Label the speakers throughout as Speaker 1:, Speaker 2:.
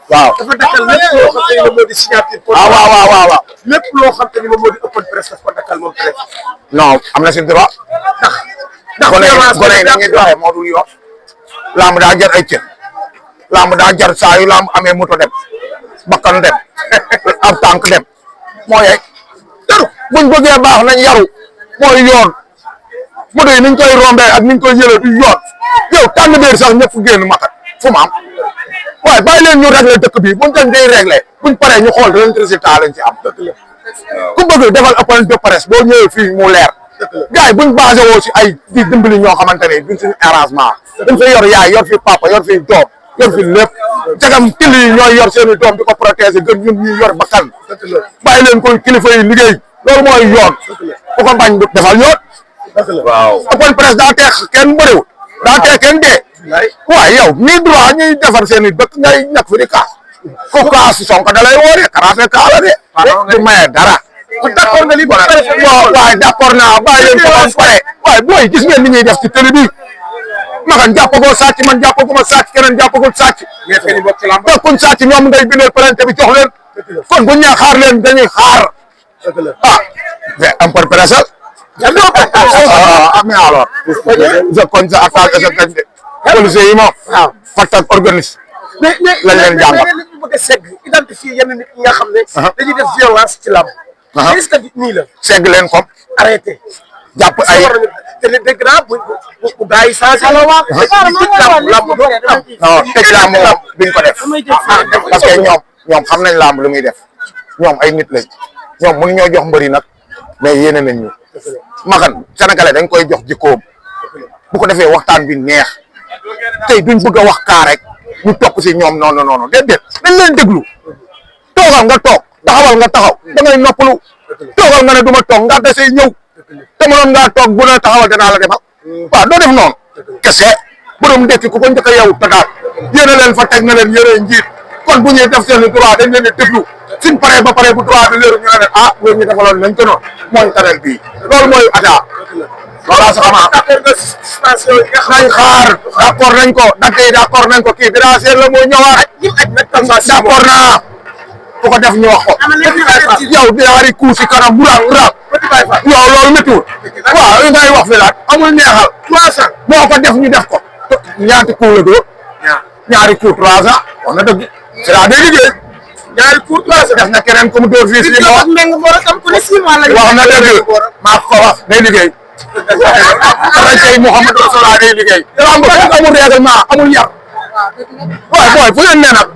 Speaker 1: waaw
Speaker 2: dafa dakkal lépp loo xam te ni moom moo di signature.
Speaker 1: waaw
Speaker 2: lépp loo xam te ni moom moo di open press daf ko dakkal moom presse.
Speaker 1: non am na si droit.
Speaker 2: ndax
Speaker 1: gone yi da ngeen doxee moo dul yoon. lamb daa jar ay cër. lamb daa jar saa yu lamb amee moto dem. bakkan dem. ab tànk dem. moo yeeg. buñ bëggee baax nañ yaru. mooy yoon. moto yi niñ koy rombee ak niñ koy jëlee du yoon. yow tànn biir sax ñëpp génn makat fu mu am. waaye bàyyi leen ñu réglé dëkk bi buñ dañ day réglé buñ paree ñu xool ren résultat lañ ci am. ku bëgg defal open de presse boo ñëwee fii mu leer. gars yi buñ basé woo si ay di dimbali ñoo xamante ne duñ suñu arrangement. duñ fi yor yaay yor fi papa yor fi doom yor fi lépp. jagam kili yi ñooy yor seen i doom di ko protéger gën ñun ñuy yor bakkan. bàyyi leen koy kilifa yi liggéey loolu mooy yoon. ku ko bañ defal yoon. waaw open presse daa teex kenn bëriwul. daa teex kenn dee. waaye yow ñuy droit ñuy defar seen i dëkk ngay ñàkk fi di kaas. ko kaas Sonko da lay wooree karaate kaala de. du maye dara. d'accord nga li waaye d'accord naa bàyyi leen ko ba pare waaye booy gis ngeen ni ñuy def ci télé bi makan jàppagoo sàcc man jàppaguma sàcc keneen jàppagul sàcc te kuñ sàcc ñoom ngay bindal plainte bi jox leen kon buñ ñaa xaar leen dañuy xaar ah mais import presse mais alors je compte sa attaque sa gañ de policiers yi moom fatak organise lañ leen jàngal
Speaker 2: ñu bëgg a segg identifier yenn nit ñi nga xam ne dañuy def violence ci làmb est-ce que nii la
Speaker 1: segg leen ko
Speaker 2: arrêté
Speaker 1: jàpp ay
Speaker 2: te dégg naa bu gars yi changé làmb
Speaker 1: non tëj làmb moom duñ ko def parce que ñoom xam nañ làmb lu muy def ñoom ay nit lañ ñoom mënu ñoo jox mbëri nag mais yéene nañ ñu makan sénégalais dañ koy jox jikkoom bu ko defee waxtaan bi neex tey duñ bëgg a wax kaa rek ñu topp si ñoom noonu déedéet dañ leen déglu toogal nga toog taxawal nga taxaw da ngay noppalu toogal nga ne du ma toog nga desee ñëw te mënoon ngaa toog bu ne taxawal danaa la defal waaw doo def noonu kese borom ndekki ku ko njëkk a yow tadaat yéene leen fa teg na leen yére njiit kon bu ñuy def seen droit dañ leen di déglu suñ paree ba pare bu droit bi léeru ñu ne ah wér ñu defaloon nañ ko noonu mooy tareel bii loolu mooy ataa loolaa sax nañ xaar d'accord nañ ko dagg yi d'accord nañ ko kii biraseer la moo ñëwaat d'accord naa ku ko def ñu wax ko yow ñaari coup si kanam buraak yow loolu méttiwul waaw li ngay wax fi laat amul neexal 300 moo ko def ñu def ko ñaati coup la dóor ñaari coup 300 wax na dëgg c'est la day liggéey ñaari coup 300 def na keneen ku mu dóor fii 6 mois wax na dëgg maa ko wax day liggéey tey Mouhamed Rasoula day liggéey lamb amul règlement amul yar waaw booy fu ngeen ne nag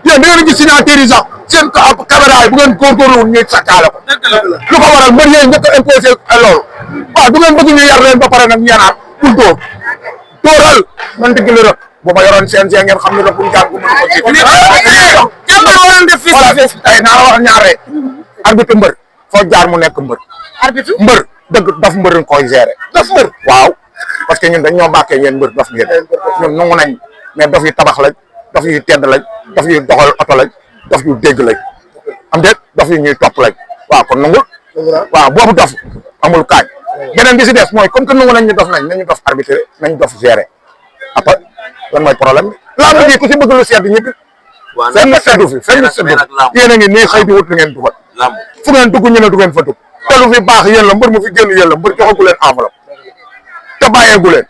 Speaker 1: yéen da ngeen gis signature yi sax seen caméra yi bu ngeen góorgóorluwul ñuy sàccaale ko lu ko waral mbër yooyu njëkk a imposé loolu waaw du ngeen bëgg ñu yar leen ba pare nag ñeenaat pour dóor dóoral man dëgg la rek bu ma yoroon CNG ngeen xam ne rek buñ jàng bu mën ko ci tey naa la wax ñaare arbitre mbër foo jaar mu nekk mbër mbër dëgg daf mbër koy gérer daf mbër waaw parce que ñun dañ ñoo bàkkee ngeen mbër daf ngeen ñun nangu nañ mais daf yu tabax lañ daf yu tedd lañ daf yu doxal oto lañ daf yu dégg lañ am déet daf yu ñuy topp lañ waaw kon nangul waaw boobu dof amul kaañ beneen bi si des mooy comme que nangu nañ ñu dof nañu dof arbitré nañu dof gérer après lan mooy problème bi lamb ji ku si bëgg lu sedd ñibbi fenn seddu fi fenn seddu yéen a ngi nii xëy di wut lu ngeen dugal fu ngeen dugg ñu ne du ngeen fa dugg te lu fi baax yéen la mbër mu fi génn yéen la mbër joxagu leen enveloppe te bàyyeegu leen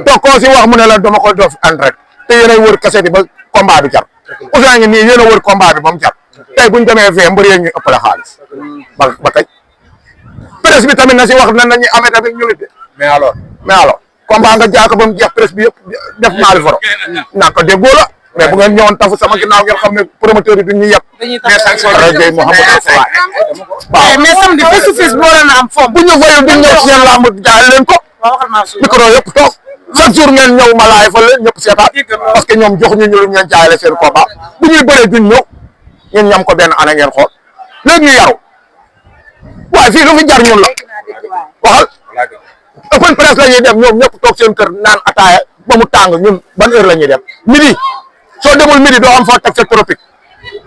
Speaker 1: te koo si wax mu ne la dama ko def en rek te yéen a wër kaset yi ba combat bi jar Ousseynou ngi nii yéen a wër combat bi ba mu jar tey buñ demee fee mbër yee ñu ëppale xaalis ba tey presse bi tamit na si wax nan nañuy amee tamit ñu nit de mais alors combat nga jaaka ba mu jeex presse bi yëpp def maali foro naa ko déggoo la mais bu ngeen ñëwoon tafu sama ginnaaw ngeen xam ne promoteur yi duñ ñu yeb mais sanction rajo Mouhamed Rasoula waaw
Speaker 3: mais samedi face to face boo waroon a am foofu
Speaker 1: bu ñu fayul duñ ñëw seen lamb jaay leen ko micro yëpp toog chaque jour ngeen ñëw ma laay fa leen ñëpp seetaan parce que ñoom jox ñu lu ngeen jaayale seen combat bu ñuy bëree duñ ñëw ngeen ñam ko benn année ngeen xool léegi ñu yaru waaye fii lu fi jar ñun la waxal open presse la ñuy dem ñoom ñëpp toog seen kër naan ataaya ba mu tàng ñun ban heure la ñuy dem midi soo demul midi doo am foo teg sa tropique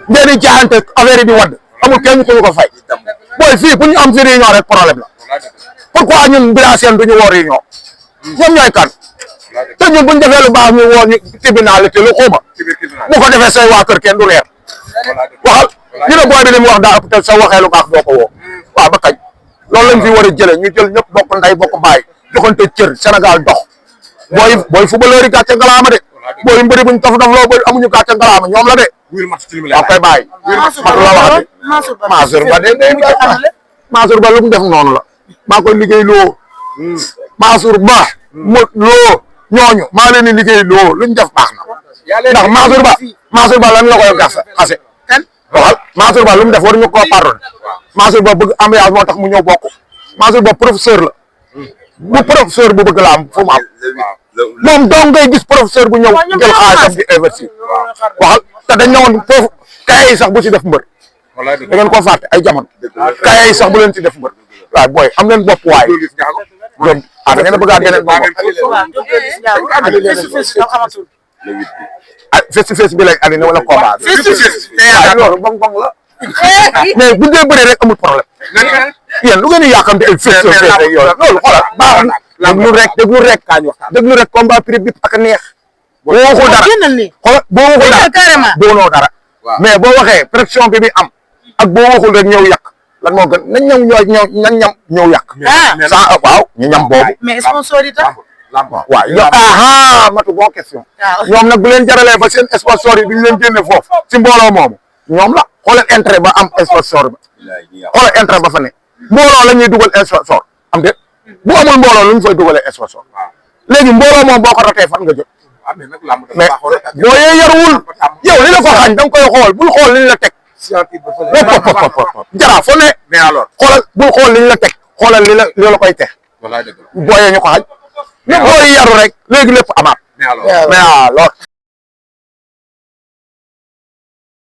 Speaker 1: ngeen di jaayante affaire yi di wadd amul kenn ku ñu ko fay booy fii bu ñu am fi réunion rek problème la pourquoi ñun Bira Sène duñu woo réunion ñoom ñooy kan te ñun buñ defee lu baax ñu woo ñu tribunal te lu xuma bu ko defee say waa kër kenn du reer waxal ñu ne booy bi li mu wax daa ëpp te sa waxee lu baax doo ko woo waaw ba kañ loolu lañ fi war a jëlee ñu jël ñëpp bokk nday bokk baay joxante cër Sénégal dox booy footballeur yi gàcce ngalaama de booy mbëri buñ taf loo booy amuñu gàcce ngalaama ñoom la de waaw koy bàyyi mat la waxati Mansour Ba de Mansour Ba lu mu def noonu la maa koy liggéey loo Mansour Ba loo ñooñu maa leen di liggéey loo luñ def baax na ndax Mansour Ba lan la koy gas xase waxal Mansour Ba lu mu def war ñu koo pardonné Mansour Ba bëgg ambiance moo tax mu ñëw bokk Mansour Ba professeur la bu professeur bu bëgg la am fu mu am moom dong ngay gis professeur bu ñëw jël xaalisam di investir waxal te dañ ñëwoon foofu kaye yi sax bu ci def mbër da ngeen koo fàtte ay jamono kaye yi sax bu leen ci def mbër waaw booy am leen bopp waay doon da ngeen a bëgg a deneen bopp face to face bi lañ andi wala combat loolu bong la mais bu dee bëree rek amul problème yéen lu ngeen di yàqamte ay face to face rek yooyu loolu xoolal baax na déglu rek combat prix bi ak neex boo waxul dara xoolal boo waxul dara doonoo dara mais boo waxee pression bi bi am ak boo waxul rek ñëw yàq lan moo gën nañ ñëw yàq sa waaw ñu ñam boobu
Speaker 3: mais sponsor yi tam
Speaker 1: waaw matu bon question ñoom nag bu leen jaralee ba seen sponsor yi duñ leen génne foofu ci mbooloo moomu ñoom la xoolal intérêt ba am sponsor ba xoolal intérêt ba fa ne mbooloo la ñuy dugal sponsor am de bu amul mbooloo lu ñu fay dugalee sponsor léegi mbooloo moom boo ko ratee fan nga jot mais boo yee yaruwul yow li la ko xañ da nga koy xool bul xool li ñu la teg jara fo ne xoolal bul xool li ñu la teg xoolal li la koy teg booyee ñu ko xañ ñu booy yaru rek léegi lépp amaat mais alors